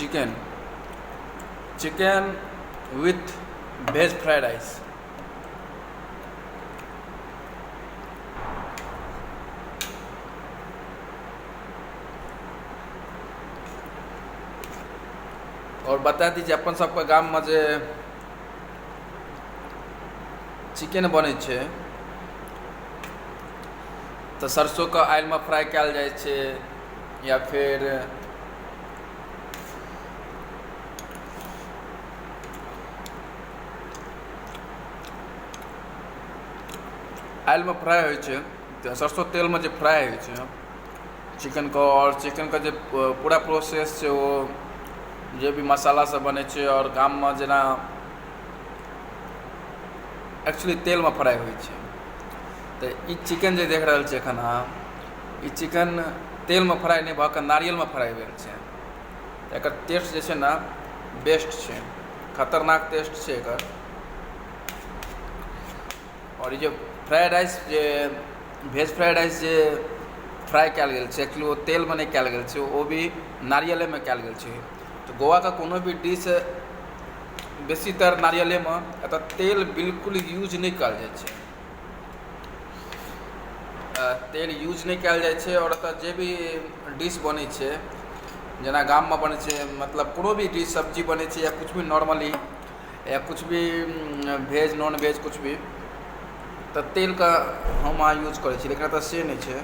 Chicken, chicken with veg fried rice. आओर बता दी जे अपन सबके गाममे जे चिकेन बनै छै तऽ सरसोके ऑइलमे फ्राइ कयल जाइ छै या फेर ऑइलमे फ्राइ होइ छै तऽ सरसो तेलमे जे फ्राइ होइ छै चिकेनके, आओर चिकेनके जे पूरा प्रोसेस छै, ओ जे भी मसाला सब बनै छै, आओर गाममे जेना एक्चुअली तेलमे फ्राइ होइ छै, तऽ ई चिकेन जे देख रहल छियै एखन अहाँ, ई चिकेन तेलमे फ्राइ नहि भऽ कऽ नारियलमे फ्राइ भेल छै। तऽ एकर टेस्ट जे छै ने, बेस्ट छै, खतरनाक टेस्ट छै एकर। आओर ई जे फ्राइड राइस, जे भेज फ्राइड राइस जे फ्राइ कयल गेल छै, एक्चुअली ओ तेलमे नहि कयल गेल छै, ओ भी नारियलेमे कयल गेल छै। तऽ गोवाके कोनो भी डिश बेसीतर नारियलेमे, एतऽ तेल बिल्कुल यूज नहि कयल जाइ छै। तेल यूज नहि कयल जाइ छै। आओर एतऽ जे भी डिश बनै छै, जेना गाममे बनै छै, मतलब कोनो भी डिश, सब्जी बनै छै या किछु भी नॉर्मली या किछु भी भेज नॉन वेज किछु भी, तऽ तेलके हम अहाँ यूज करै छी, लेकिन एतऽ से नहि छै।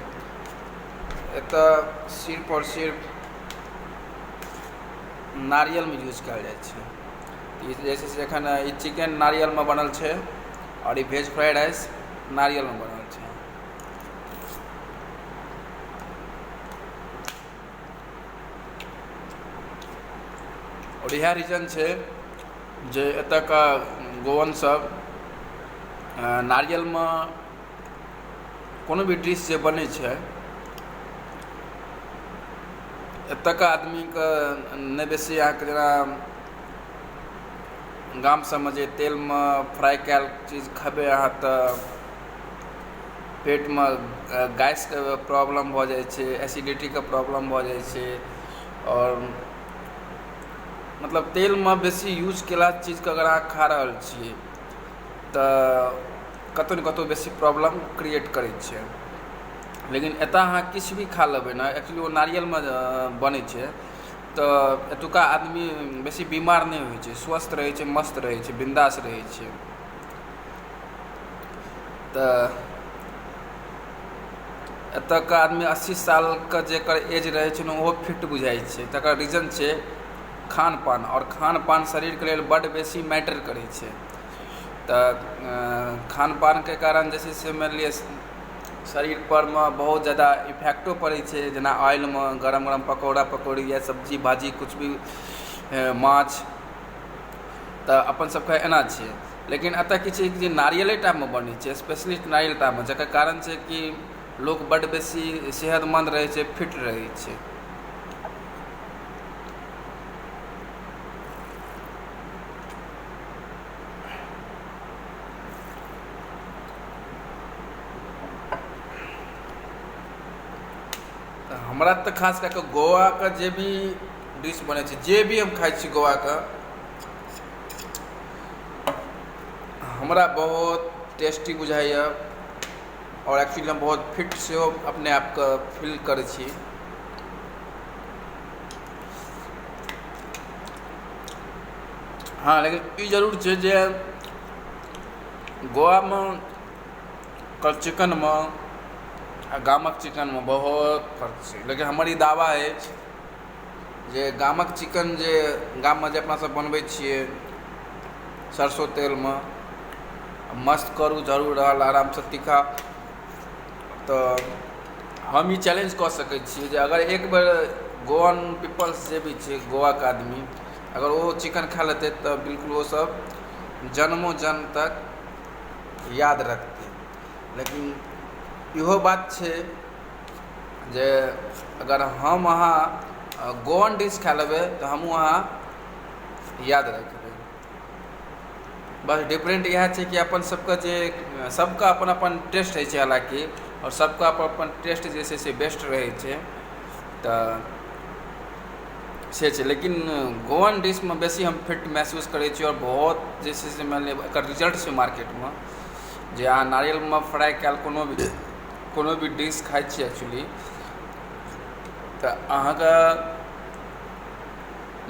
एतऽ सिर्फ आओर सिर्फ नारियलमे यूज कयल जाइ छै। ई जे छै से एखन ई चिकेन नारियलमे बनल छै आओर ई भेज फ्राइड राइस नारियलमे बनल छै। आओर इएह रीजन छै जे एतयके गोवन सब नारियलमे कोनो भी डिश जे बनै छै, एतयके आदमीके नहि बेसी अहाँके जेना गाम सबमे जे तेलमे फ्राइ कयल चीज खेबै अहाँ तऽ पेटमे गैसके प्रॉब्लम भऽ जाइ छै, एसिडिटीके प्रॉब्लम भऽ जाइ छै। आओर मतलब तेलमे बेसी यूज केला चीजके अगर अहाँ खा रहल छियै तऽ कतहु ने कतहु बेसी प्रॉब्लम क्रिएट करै छै। लेकिन एतय अहाँ किछु भी खा लेबै ने, एक्चुअली ओ नारियलमे बनै छै, तऽ एतुका आदमी बेसी बीमार नहि होइ छै, स्वस्थ रहै छै, मस्त रहै छै, बिन्दास रहै छै। तऽ एतुका आदमी 80 सालके जेकर एज रहै छै ने, ओहो फिट बुझाइ छै। तकर रीजन छै खान पान, आओर खान पान शरीरके लेल बड्ड बेसी मैटर करै छै। तऽ खान पानके कारण जे छै से मानि लिअ शरीर पर मे बहुत जादा इफेक्टो पड़ै छै। जेना ऑइलमे गरम गरम पकौड़ा पकौड़ी या सब्जी भाजी, किछु भी माछ, तऽ अपन सबके एना छै। लेकिन एतय की छै जे नारियले टामे बनै छै, स्पेशली नारियल टामे, जकर कारण छै कि लोक बड्ड बेसी सेहतमन्द रहै छै, फिट रहै छै। तऽ हमरा तऽ खास कए कऽ गोवाके जे भी डिश बनै छै, जे भी हम खाइ छी गोवाके, हमरा बहुत टेस्टी बुझाइए आओर एक्चुअली हम बहुत फिट सेहो अपने आपके फील करै छी। हँ, लेकिन ई जरूर छै जे गोवामे के चिकनमे आ गामक चिकनमे बहुत फर्क छै। लेकिन हमर ई दावा अछि जे गामक चिकन, जे गाममे जे अपना सब बनबै छियै सरसो तेलमे, मस्त करू जरूर रहल, आरामसँ तीखा, तऽ हम ई चैलेंज कऽ सकै छियै जे अगर एक बेर गोवन पीपल्स जे भी छै, गोवाके आदमी, अगर ओ चिकन खा लेतै तऽ बिल्कुल ओसभ जन्मो जन्म तक याद रखतै। लेकिन इहो बात छै जे अगर हम अहाँ गोवन डिश खा लेबै तऽ हमहूँ अहाँ याद रखबै। बस डिफरेंट इएह छै कि अपन सबके जे सबके अपन अपन टेस्ट होइ छै हालाँकि, आओर सबके अपन अपन टेस्ट जे छै से बेस्ट रहै छै। तऽ से छै। लेकिन गोवन डिशमे बेसी हम फिट महसूस करै छी आओर बहुत जे छै से मानि लिअ एकर रिजल्ट छै मार्केटमे जे अहाँ नारियलमे फ्राइ कयल कोनो भी डिश खाइ छियै एक्चुअली, तऽ अहाँके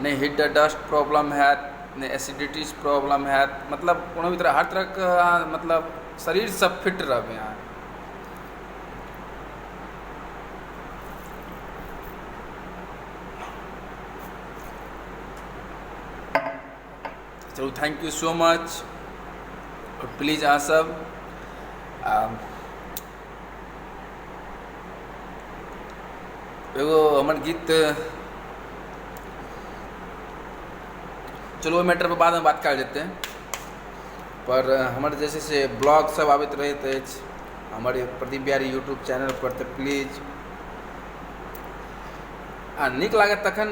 नहि हिट डस्ट प्रॉब्लम हैत, नहि एसिडिटीके प्रॉब्लम हैत। मतलब कोनो भी तरह, हर तरहके अहाँ मतलब शरीरसँ फिट रहबै अहाँ। चलू, thank you so much. आओर प्लीज अहाँसभ एगो हमर गीत, चलू, ओहि मैटरपर बादमे बात कयल जेतै। पर हमर जे छै से ब्लॉग सब आबैत रहैत अछि हमर प्रदीप बिहारी यूट्यूब चैनलपर, तऽ प्लीज आ नीक लागत तखन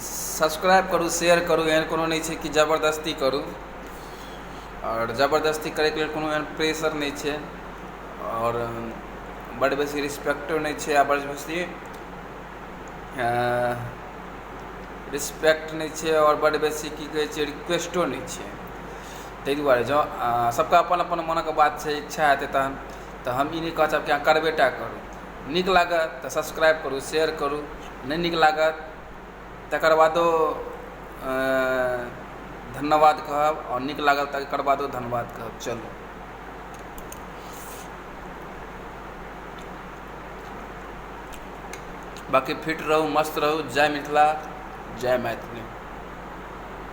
सब्सक्राइब करू, शेयर करू। एहन कोनो नहि छै कि जबरदस्ती करू। आओर जबरदस्ती करैके लेल कोनो एहन प्रेशर नहि छै आओर बड्ड बेसी रिस्पेक्टो नहि छै आ बड्ड बेसी रिस्पेक्ट नहि छै आओर बड्ड बेसी, की कहै छै, रिक्वेस्टो नहि छै। ताहि दुआरे जँ सबके अपन अपन मोनक बात छै, इच्छा हेतै तहन। तऽ हम ई नहि कहऽ चाहब कि अहाँ करबे टा करू। नीक लागत तऽ सब्सक्राइब करू, शेयर करू। नहि नीक लागत तकर बादो धन्यवाद कहब आओर नीक लागल तकर बादो धन्यवाद कहब। चलू, बाँकी फिट रहू, मस्त रहू। जय मिथिला, जय मैथिली।